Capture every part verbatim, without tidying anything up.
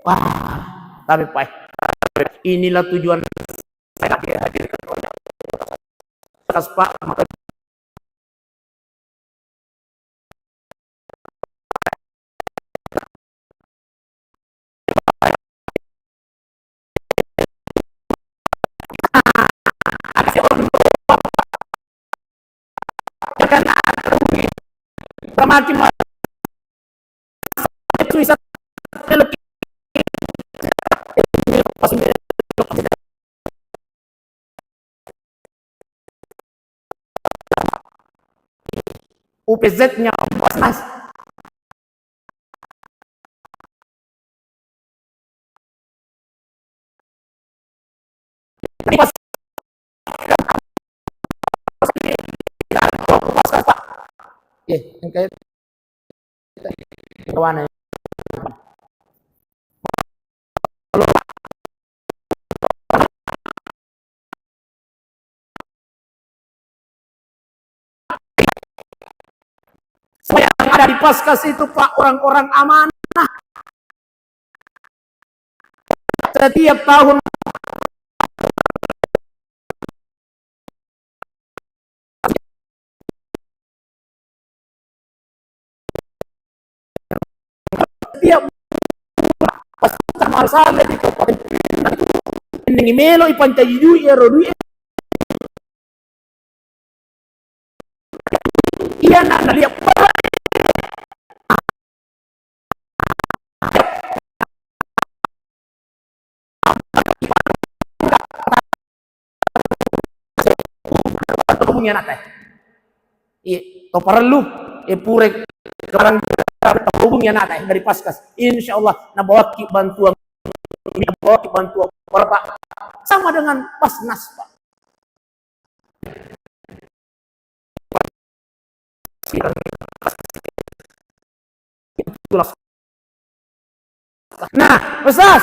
Wah, tapi Pak, inilah tujuan saya hadirkan banyak. Atas Pak, maka U P Z-nya Basnas. Eh, engka kawana. Semua yang ada di Paskas itu, Pak, orang-orang amanah. Setiap tahun Setiap pas sama salah di Kabupaten Pinang itu, mending melo ipancaji duit, ero duit. Iya, nak, nak lihat. Hubungi anakta. Iya, to parellu, eh, pura kelarang, hubungi anakta dari Paskas. Insya Allah, nabawaki bantuan, nabawaki bantuan berapa? Sama dengan Basnas, Pak. Nah, Ustaz,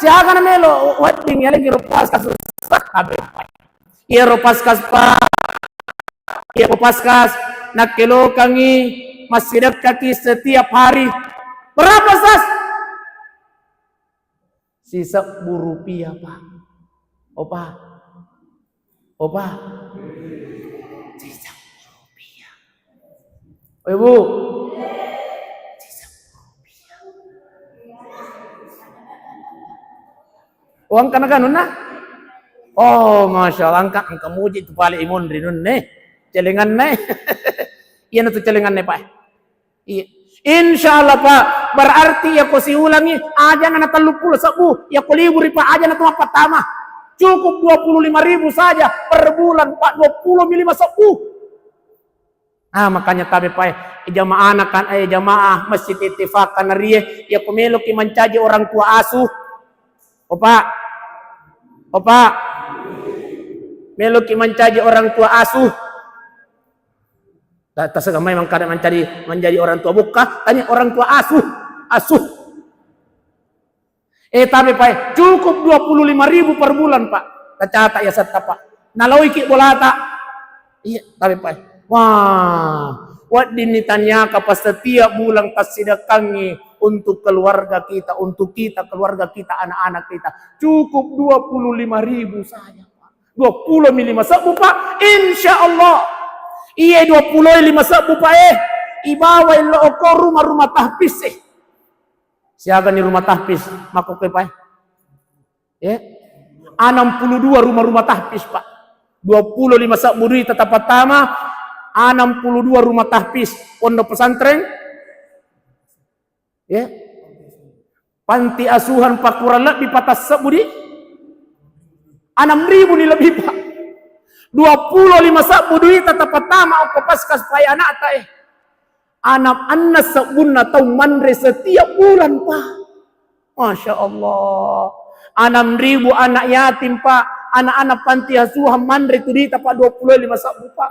siaga na melo wedding yalengngi ro Paskas, Ustaz? Tabe. Iyaro Paskas, Pak. Iyaro Paskas nakkelokangngi massidekkaki setiap hari. Berapa, Ustaz? Sisebbu rupiah, Pak. Opa. Opa. Sisebbu rupiah. Oh, Ibu. Sisebbu rupiah. Oh, engka nakanunna? Oh, Masya Allah, engka, engka muji tu pale imonri nunne. Celenganna. Iyana tu celenganna, Pak. Iya. Insya Allah, Pak. Berarti yako siulangi, ajana na telluppulo sebbu. Yako liburi, Pak, ajana tu mappattama. Cukup dua puluh lima ribu saja per bulan, Pak. Dua puluh lima sebbu. Ah, makanya tabe, Pak, eh, jamaah kan, eh, jamaah Masjid Ittifaq Kanarie, yako meloki mancaji orang tua asuh. Opa. Opa. Meloki mancaji orang tua asuh. Ta-, tasega mai mangkada mancaji, mancaji orang tua bokka, tanya orang tua asuh. Asuh. Eh, tabe, Pak, eh. Cukup dua puluh lima ribu per bulan, Pak. Tacata ya setta, Pak. Nalaoiki bolata. Iya, tabe, Pak, eh. Wah, wedding nitaniaka pas setiap bulan tassidekangngi untuk keluarga kita, untuk kita, keluarga kita, anak-anak kita. Cukup dua puluh lima ribu saja, Pak. Dua puluh mi lima sebbu, Pak. Insya Allah. Iya, dua puluh lima sebbu, Pak, eh. Ibawai lo oko rumah-rumah tahfiz, eh. Siagani rumah tahfiz, makkokkoe, Pak, eh? Ya. Enam puluh dua rumah-rumah tahfiz, Pak. Dua puluh lima sebbu duita tapattama, enam puluh dua rumah tahfiz, pondok pesantren. Ya. Panti asuhan, Pak, kurang lebbi patassebbu di enam ribu ni lebbi, Pak. Dua puluh lima sebbu duita tapattama okko Paskas, Pak, eh, anakta, eh. Ana-, enneng sebbunna tau manre setiap bulan, Pak. Masya Allah. Enam ribu anak yatim, Pak. Anak-anak panti asuhan manre tu duita, Pak, dua puluh lima sebbu, Pak.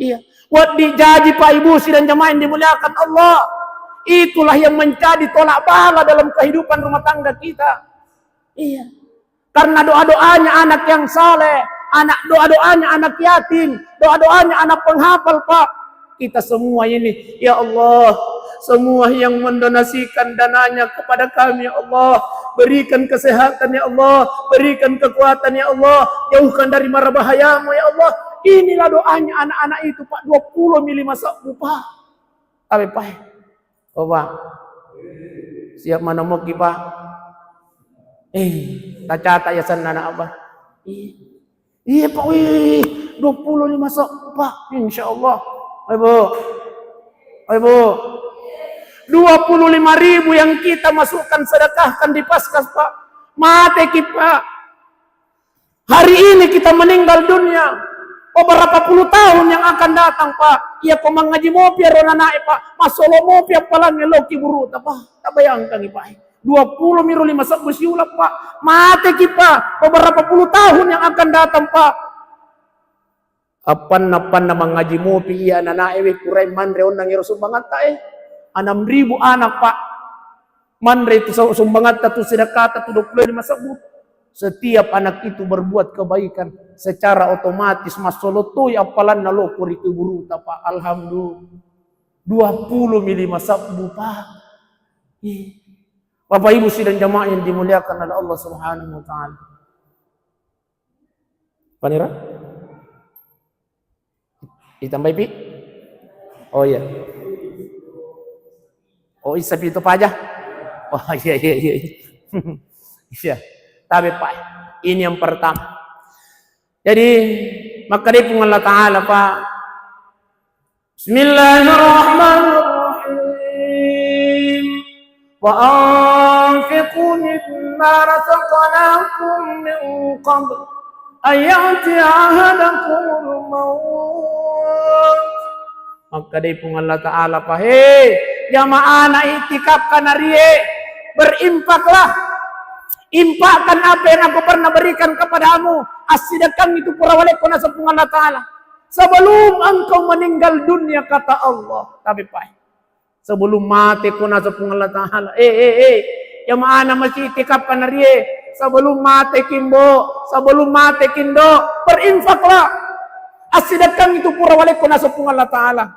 Iya. Wedding jaji, Pak, Ibu, sidang jamaah yang dimuliakan Allah. Itulah yang menjadi tolak bala dalam kehidupan rumah tangga kita. Iya. Karena doa-doanya anak yang saleh, anak, doa-doanya anak yatim, doa-doanya anak penghafal, Pak. Kita semua ini, ya Allah, semua yang mendonasikan dananya kepada kami, ya Allah, Berikan kesehatan, ya Allah. Berikan kekuatan, ya Allah. Jauhkan dari mara bahayamu, ya Allah. Inilah doanya anak-anak itu, Pak. Dua puluh mi lima sebbu, Pak. Tapi, Pak. Oh, Pak. Siap manamoki, Pak. Eh, tacata ya sanna anak apa? Iya. Iya, Pak, wih, dua puluh lima sok, Pak, insya Allah. Ayo, Bu. Ayo, Bu. Dua puluh lima ribu yang kita masukkan, sedekahkan di Paskas, Pak. Mate ki, Pak. Hari ini kita meninggal dunia. Beberapa puluh tahun yang akan datang, Pak. Iya, ko mangaji mopi ro nanae, Pak. Masolo mopi appalangnge lo ki buruta, Pak. Tak bayangkan, Pak. Dua puluh miro lima sebbu siuleng, Pak. Mate ki, Pak. Beberapa puluh tahun yang akan datang, Pak. Appanna-appanna mangaji mopi iya nanae we, kurai manre onnang ero sumbangatta, eh. Enam ribu anak, Pak. Manre itu so-, sumbangatta tu, sedekahta tu dua puluh lima sebbu. Setiap anak itu berbuat kebaikan, secara otomatis massolotoi appalanna lo ko ri kuburuta, Pak. Alhamdulillah. Dua puluh mi lima sebbu, Pak. Ih. Bapak Ibu sidang jamaah yang dimuliakan oleh Allah Subhanahu wa Ta'ala. Panira? Ditambahi, Pi? Oh, iya. Oh, isa pi itu paja? Oh, iya, iya, iya. Iya. Tapi, Pak, ini yang pertama. Jadi, maka dia pun Allah Ta'ala, Pak. Bismillahirrahmanirrahim. Wa anfiqu mimma razaqnakum min qabl an ya'tiya ahadakumul maut. Maka dia pun Allah Ta'ala, Pak, hei, jamaah na itikaf kanarie, berinfaklah. Infakkan apa yang aku pernah berikan kepadamu. Assidekang itu pura walekko naseng Puang Allah Ta'ala. Sebelum engkau meninggal dunia, kata Allah. Tapi, Pak, sebelum mate ko naseng Puang Allah Ta'ala. Eh, eh, eh. Jamaah na masih itikaf kanarie. Sebelum mate kimbo, sebelum mate kindo, berinfaklah. Assidekang itu pura walekko naseng Puang Allah Ta'ala.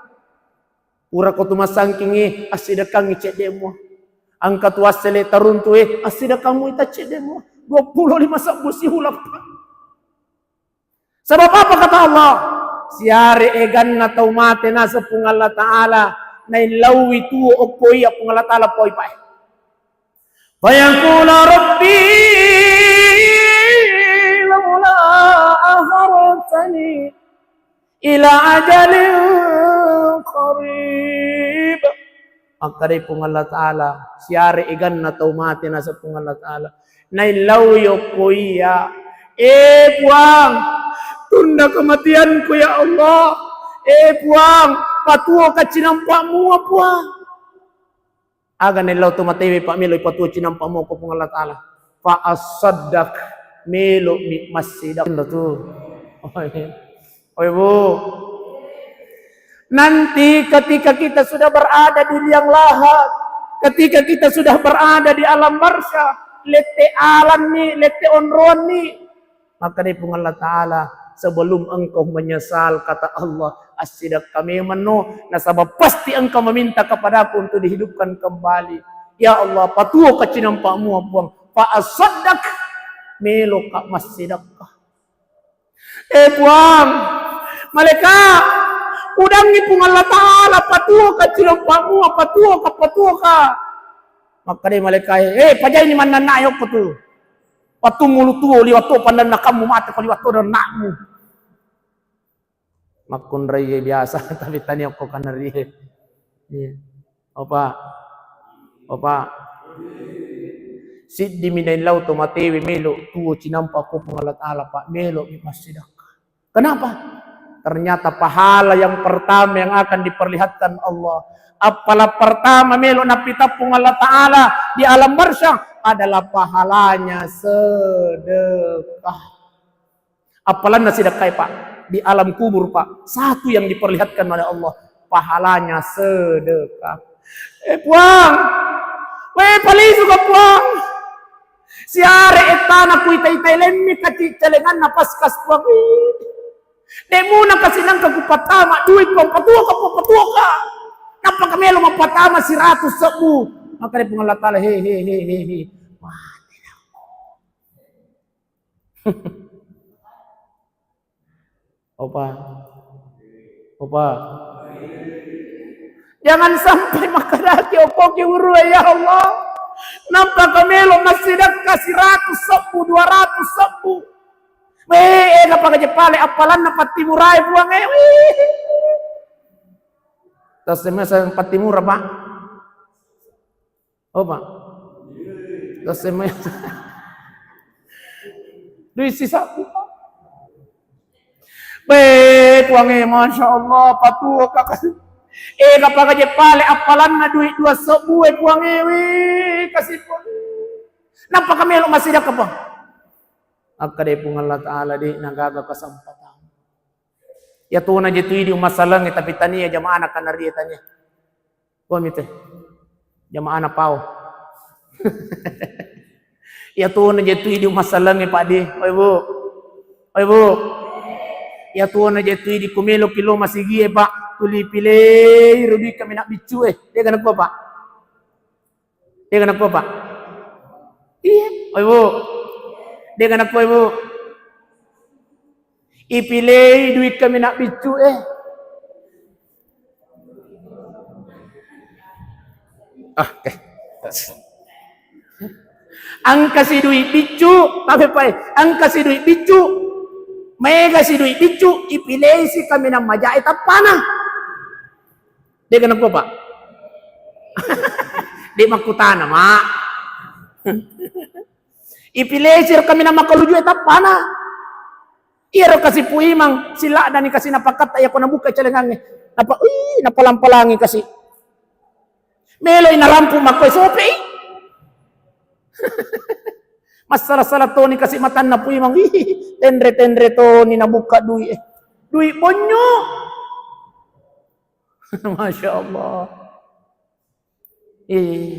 Pura ko tu massangkingi, assidekkangi cedde mua. Engka tu assele taruntu, eh, assidekkangngi ta cedde mua. Dua puluh lima sebbu siuleng. Sebab apa kata Allah? Siare eganna tau mate naseng Puang Allah Ta'ala, naillauwi tuo okko iya Puang Allah Ta'ala poi pae. Fayaqula rabbi laula akhartani ila ajalin qarib. Makkedai Puang Allah Ta'ala, siare eganna tau mate naseng Puang Allah Ta'ala. Naillau yokko iya. Eh, Puang, tunda kematianku, ya Allah. Eh, Puang, patuoka cinampa mua, Puang. Aga naillau to matewe, Pak, melo ipatuo cinampa mua ko Puang Allah Ta'ala. Fa asaddaq, melo mi massidekka tu. Oi, Bu. Nanti ketika kita sudah berada di liang lahat, ketika kita sudah berada di alam barzah, lette alanni, lette onroanni, maka dé Puang Allah Ta'ala, sebelum engkau menyesal, kata Allah, assidekka memenno, nasaba pasti engkau meminta kepadaku untuk dihidupkan kembali. Ya Allah, patuoka cinampa mua, Puang. Fa asaddaq, meloka massidekka. Eh, Puang, malaika, udangngi Puang Allah Ta'ala, patuoka cinampa mua, patuoka, patuoka. Makkeda malaika, eh, pajaini mannanna yokko tu. Wattu mulu tuo, liwat to pandannakammu, mate ko liwat to dannakmu. Makkunrai biasa, tapi tania okko kanarie. Iya. Opa. Opa. Siddimi naillau to matewe melo tuo cinampa ko Puang Allah Ta'ala, Pak, melo mi massidekka. Kenapa? Ternyata pahala yang pertama yang akan diperlihatkan Allah, appala pertama melo napita Puang Allah Ta'ala di alam barzah adalah pahalanya sedekah. Appalanna sidekkai, Pak, di alam kubur, Pak, satu yang diperlihatkan oleh Allah, pahalanya sedekah. Eh, Puang, weh, palisuka, Puang. Siare ettana kuita-itai lemmi kaci celenganna Paskas, Puang. Demuna kasinangka kupattama duit, Puang, patuoka, Puang, patuoka. Nappaka melo mappatama siratus sebbu. Maka dé Puang Allah Ta'ala, he, he, he, he, he. Mate. Opa. Opa. Jangan sampai makkedaki okkoki urue, ya Allah. Nampa ka melo massidakka seratus sebbu, dua ratus sebbu. Weh, ega pagaje pale appalanna pattimurae, Puang, eh. Wih. Tasseng mesang pattimura, Pak. Oh, Pak. Tasseng mesang. Dui sisabbu, Pak. Weh, Puang, eh, Masya Allah, patuo, Kak. Ega pagaje pale appalanna dui dua sebbu, eh, Puang, eh, weh, kasih, Puang. Nampa ka melo massidakka, Puang. Akkeda Puang Allah Ta'ala, de' nagaga kesempatan. Iyatona je tu idi umma salangnge, tapi tania jamaah na Kanarie, tania. Komi te. Jamaah na Pao. Iyatona je tu idi umma salangnge, Pak de. Oi, Bu. Oi, Bu. Iyatona je tu idi ku meloki lo masigie, Pak. Tuli pilei ro dui kaminang biccu e. De' gana kua, Pak. De' gana kua, Pak. Iya, oi, Bu. De' gana kua, Ibu. Ipilei dui kaminang biccu e. Ah, eh. Engkasi dui biccu, tapi, Pak, eh, engkasi dui biccu. Maegasi dui biccu, ipileisi kaminang majae tappana. De' gana kua, Pak. De' makkutana, Mak. Ipilesi ro kaminang makalujue tappana. Iyaro kasi Pu Imang, siladdani kasi napakatta, iyako nabuka celengangnge. Napa, ih, napalang-palangi kasi. Meloi narampu makkoe sope'i. Massala-sala toni kasi matanna Pu Imang. Ih, tenre-tenre toni nabuka dui e. Dui bonyu. Masya Allah. Eh,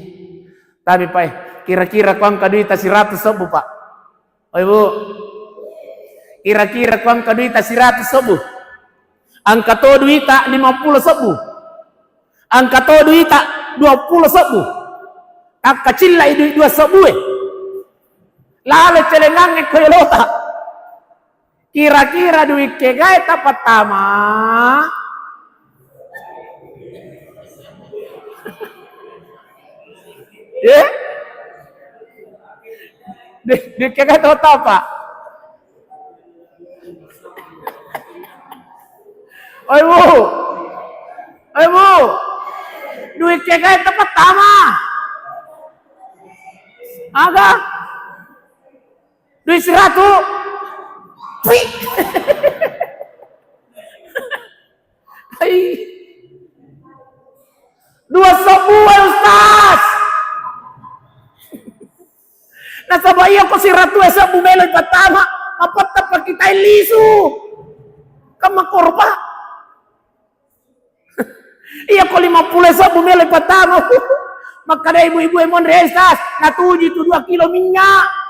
tapi, Pak, eh, kira-kira ko engka duita seratus sebbu, Pak? Oi, Bu. Kira-kira ko engka duita seratus sebbu? Engka to duita lima puluh sebbu. Engka to duita dua puluh sebbu. Takkacillai dui dua sebbu e. Lalo celengangnge ko elota. Kira-kira dui kegae tapattama? Eh? Dui, dui kegae tapattama? Oi, Bu. Oi, Bu. Dui kegae tapattama? Aga? Dui siratu. Pi. Hai. Dua sebbu, eh, Ustaz. Nasaba iya ko siratu e sebbu melo ipattama, mapatta pakitai lisu. Kan makorpa. Iya ko lima puluh sebbu melo ipattama. Makkada ibu-ibu e monre, Ustaz, natuju tu dua kilo minyak.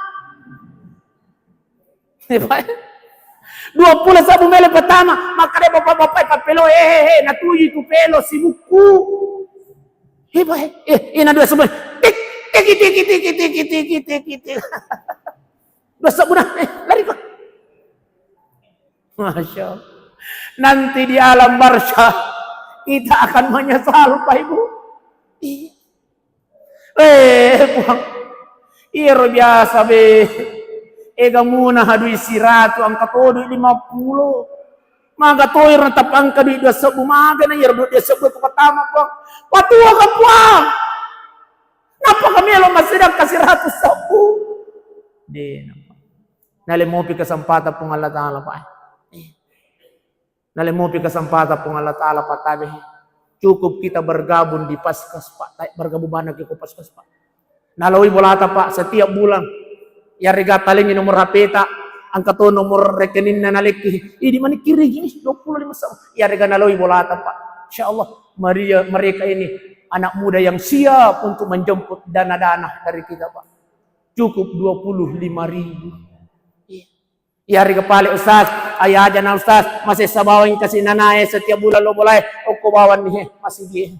Dua puluh sebbu melo ipattama, makkada bapak-bapak e pappelo, eh, eh, eh, natuju tu pelo sibukku. Eh, Pak, eh, eh, ina dua sebbu. Tik, tik, tik. Dua sebbu nah, eh, lari, Pak. Masya Allah. Nanti di alam barzah kita akan menyesal, Pak Ibu. Iya. Eh, Puang. Iyaro biasa, be. Ega muna dui siratu, engka to dui lima puluh. Maga to iro natappa engka dui dua sebbu, maga na iyaro dui dua sebbu ko patama, Puang. Patuo ka, Puang. Nappa ka melo massidakka siratu sebbu. De, nappa. Nalemopi kesempatan Puang Allah Ta'ala, Pak. Eh. Nalemopi kesempatan Puang Allah Ta'ala, Pak, tabe. Cukup kita bergabung di Paskes, Pak. Ta-, bergabung bana ki ko Paskes, Pak. Naloi bolata, Pak, setiap bulan. Yarega talengi nomor H P-ta, engka to nomor rekeningna nalekki. Idi manikki rigi, dua puluh lima sama. Yarega naloi bolata, Pak. Insya Allah, Maria, mereka ini anak muda yang siap untuk menjemput dana-dana dari kita, Pak. Cukup dua puluh lima ribu. Iya. Iyarega pale, Ustaz, ayaja na, Ustaz, masessa bawang kasi nanae setiap bulan lo bolae, okko bawang ni he, masigi he.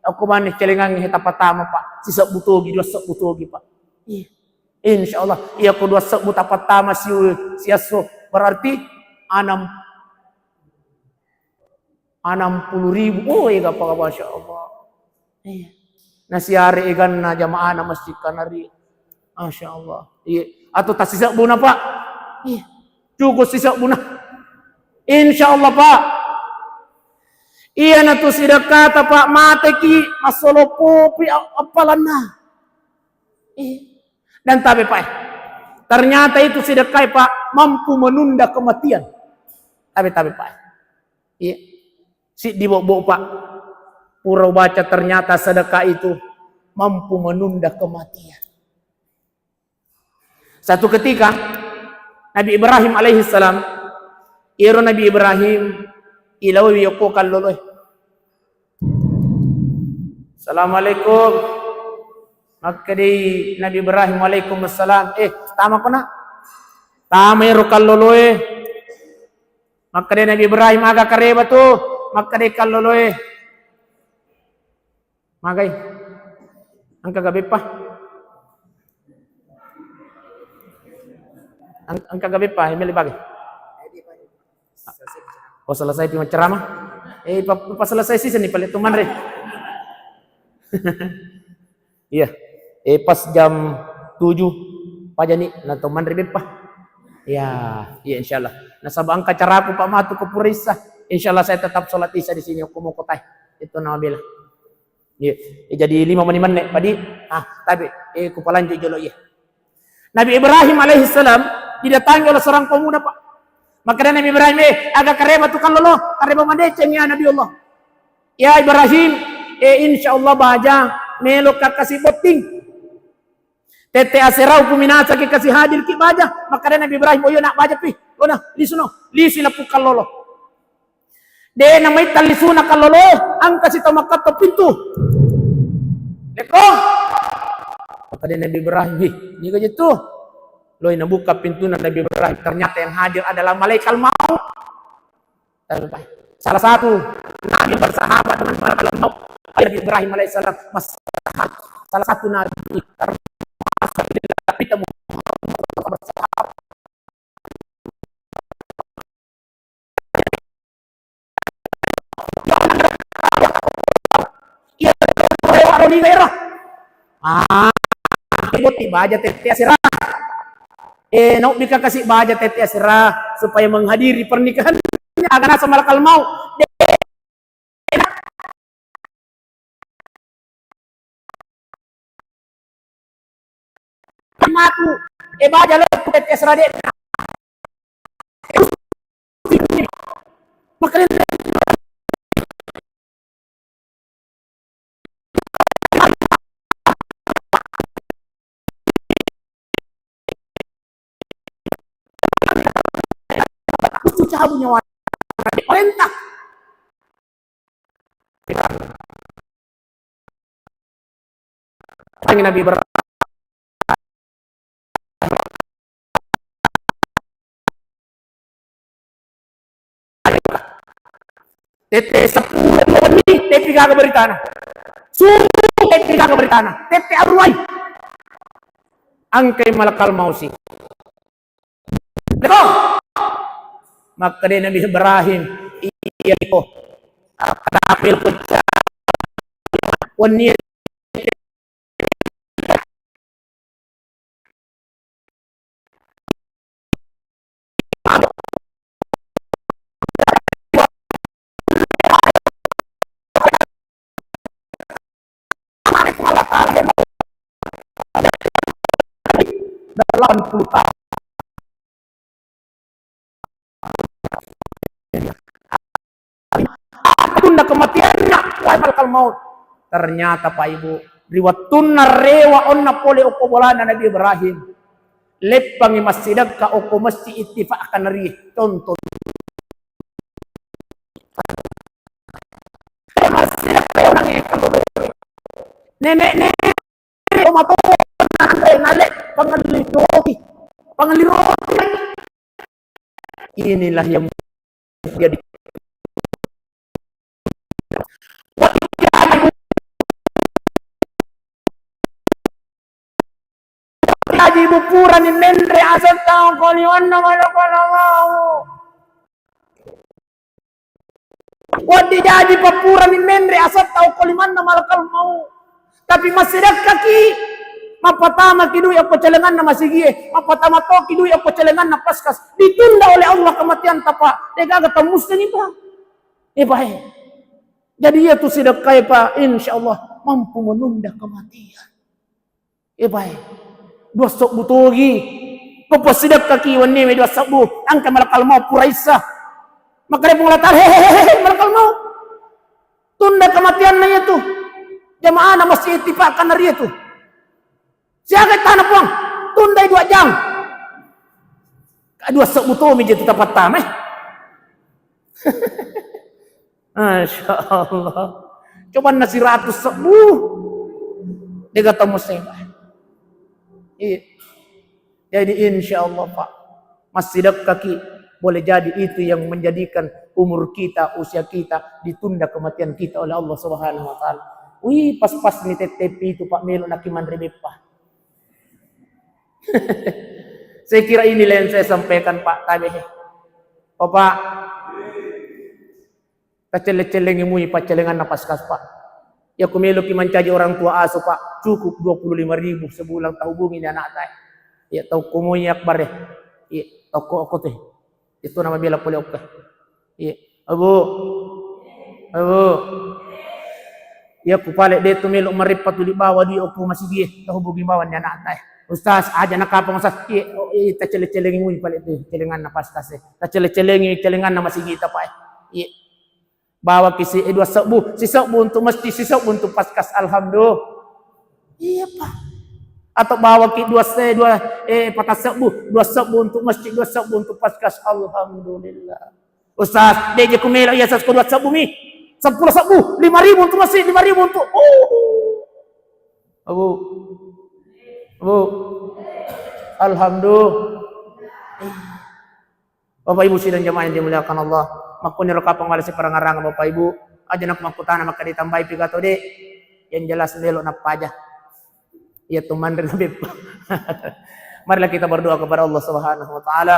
Okko bawang ni celengang he, tapatama, Pak. Sisebbu togi, dua sebbu togi, Pak. Iya. Insya Allah, iya ko dua sebbu tapattama si, si esso, berarti enam, enam puluh ribu. Oh, iya, gampang, Masya Allah. Iya. Nasiare eganna jamaahna Masjid Kanari. Masya Allah. Iya. Atau tasisebbuna, Pak? Iya. Cukup sisebbuna. Insya Allah, Pak. Iyanatu sidekkata, Pak, mateki massolopopi a-, appalanna. Iya. Dan tabe, Pak. Ternyata itu sedekah, Pak, mampu menunda kematian. Tabe, tabe, Pak. Iya. Siddi bobbo, Pak. Pura baca, ternyata sedekah itu mampu menunda kematian. Satu ketika, Nabi Ibrahim alaihissalam, iyaro Nabi Ibrahim, ilaowi yokko kalloloe. Assalamualaikum. Makkedai Nabi Ibrahim, "Waalaikumsalam." "Eh, tama ko, Nak." Tama ero kalloloe. Makkedai Nabi Ibrahim, "Aga kareba tu?" Makkedai kalloloe, "Magai. Engka ga beppa? Eng-, engka ga beppa? Meli bage." Oh, selesai pi macceramah? Eh, pa-, pa selesai sisa ni pale tu manre. Iya. Eh, pas jam tujuh pajani na to manre beppa. Ya, iya, insyaallah. Nasaba engka caraku, Pak, matu ke pura Isa. Insyaallah saya tetap sholat Isya di sini, okko moko tai. Itu nama bela. Iya. Eh, jadi lima menit menne, padi, ah, tabe, eh, ku palanjut jolo, iya. Nabi Ibrahim alaihissalam didatangi oleh seorang pemuda, Pak. Makkeda Nabi Ibrahim, "Eh, aga kareba tu kallolo?" "Kareba madeceng, ya Nabi Allah." "Ya Ibrahim, eh, insya Allah baja melo ka kasi botting. Tette asera uku minasa ki kasi hadir ki baja." Makkeda Nabi Ibrahim, "Oh iya, Nak, baja pi. Lona, lisu no. Lisu lappu kallolo." De namaitta lisuna kallolo, engka si tau makkatto pintu. "Lekko." Makkeda Nabi Ibrahim, "Hi, niga je tu?" Loi nabuka pintuna Nabi Ibrahim, ternyata yang hadir adalah malaikat maut. Salah satu nabi bersahabat dengan malaikat maut, Nabi Ibrahim alaihissalam. Mas-, salah satu nabi termasuk di dalam kita bersahabat. Iya, ero ni era. Ah, botti baja tette asera. Eh, naubbi ka kasi baja tette asera supaya menghadiri pernikahan. Aga nasa malakal mau. Matu, eh, baja lo ku tette asera de. Makanya cabut nyawa perintah. Nabi Ibrahim. Tette seppulo wenni, teppi gaga beritana. Subuh, teppi gaga beritana. Tette aruwai. Engkai malakal mausi. Leko. Makkeda Nabi Ibrahim, "Iya iko. Kenapa pecah? Wenni delapan puluh tahun." Tunda kematianna, wahai malakal maut. Ternyata, Pak Ibu, ri wettunna rewa onna pole okko bolana Nabi Ibrahim, leppangi massidekka okko masjid Ittifaq Kanari, contoh. Massidekka orang itu. Nenek-nenek, oma to, nanre, nale, pangelli roti. Pangelli roti. Inilah yang jadi Jaji bu purani menre asetta okko limanna malakal mau. Wedding jaji pa purani menre asetta okko limanna malakal mau. Tapi massidekkaki, mappatamaki dui okko celenganna masigie, mappatama toki dui okko celenganna paskas. Ditunda oleh Allah kematian ta, Pak. Degaga tau muslim, Pak. Eh, Pak, eh. Jadi iya tu sidekka e, Pak, insya Allah mampu menunda kematian. Eh, Pak, eh. Dua sebbu togi. Ko passidekkaki wenni me dua sebbu, engka malakal mau pura issa. Makkeda Puang Allah Taala, "Hehehe, malakal mau. Tunda kematianna iya tu. Jamaahna masih ittifaq karena dia tu. Siaga tana, Puang? Tundai dua jam." Ka dua sebbu tomi je tu tapattama, eh. Masya Allah. Coba na seratus sebbu. Dega tau musibah. Iya. Jadi insya Allah, Pak, massidekkaki boleh jadi itu yang menjadikan umur kita, usia kita ditunda kematian kita oleh Allah Subhanahu wa Ta'ala. Wih, pas-pas ni tettepi itu, Pak, melo naki manre beppa. Saya kira inilah yang saya sampaikan, Pak. Tabe, he. Bapak, tacelle-cellengi mui paccellenganna paskas, Pak. Ya, ku meloki mancaji orang tua asuh, Pak, cukup dua puluh lima ribu sebulan, tahubungi ni anakta, eh. Ya, tau kumui Akbar, eh. Iya, toko okko tu. Itu nama bela pole okko. Iya. Abu. Abu. Iya, ku pale de tu melo mareppa tuli bawa di okko masigi, eh. Tahubungi bawa ni anakta, eh. Ustaz, aja nakapang, Ustaz. Iya, oh, iya, tacelle-cellengi mui pale tu, cellenganna paskas, eh. Tacelle-cellengi cellenganna masigita, Pak, eh. Iya. Bawaki si, eh, dua sebbu, sisebbu untuk masjid, sisebbu untuk paskas. Alhamdulillah. Iya, Pak. Atau bawaki dua se-, dua, eh, patasebbu, dua sebbu untuk masjid, dua sebbu untuk paskas. Alhamdulillah. Ustaz, de je ku melo iya, Ustaz, ko dua sebbu mi. Seppulo sebbu, lima ribu untuk masjid, lima ribu untuk, oh. Abu. Abu. Alhamdulillah. Bapak Ibu sidang jamaah yang dimuliakan Allah, makkuniro kapang wala siparangarang Bapak Ibu, aja nak makkutana maka ditambahi piga to de, yang jelas melo nappaja. Iya tu manre na beppa. Marilah kita berdoa kepada Allah Subhanahu wa Ta'ala.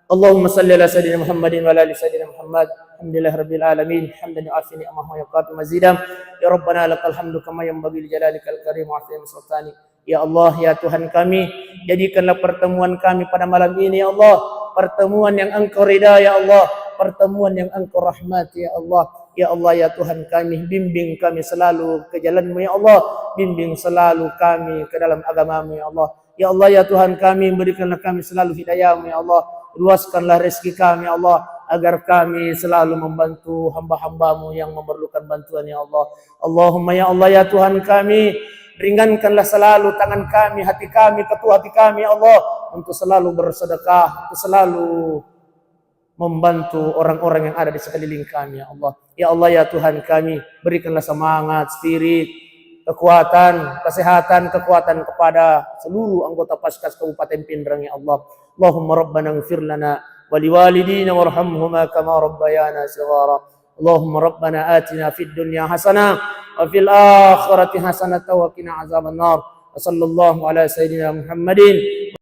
Allahumma salli ala Sayyidina Muhammadin wa ala ali Sayyidina Muhammad. Alhamdulillah Rabbil Alamin. Hamdan yu'afi ni'amahu wa yukafi mazidah. Ya Rabbana lakal hamdu kama yanbaghi li jalalikal karim wa azimi sultanik. Ya Allah, ya Tuhan kami, jadikanlah pertemuan kami pada malam ini, ya Allah, pertemuan yang Engkau ridha, ya Allah, pertemuan yang Engkau rahmati, ya Allah. Ya Allah, ya Tuhan kami, bimbing kami selalu ke jalan-Mu, ya Allah. Bimbing selalu kami ke dalam agama-Mu, ya Allah. Ya Allah, ya Tuhan kami, berikanlah kami selalu hidayah-Mu, ya Allah. Luaskanlah rezeki kami, ya Allah, agar kami selalu membantu hamba-hamba-Mu yang memerlukan bantuan, ya Allah. Allahumma, ya Allah, ya Tuhan kami, ringankanlah selalu tangan kami, hati kami, ketua hati kami, ya Allah, untuk selalu bersedekah, untuk selalu membantu orang-orang yang ada di sekeliling kami, ya Allah. Ya Allah, ya Tuhan kami, berikanlah semangat, spirit, kekuatan, kesehatan, kekuatan kepada seluruh anggota Paskas Kabupaten Pinrang, ya Allah. Allahumma rabbana ighfir lana wa liwalidina warhamhuma kama rabbayana shighara. Allahumma rabbana atina fid dunya hasanah wa fil akhirati hasanah wa qina azabannar. Wa sallallahu ala sayyidina Muhammadin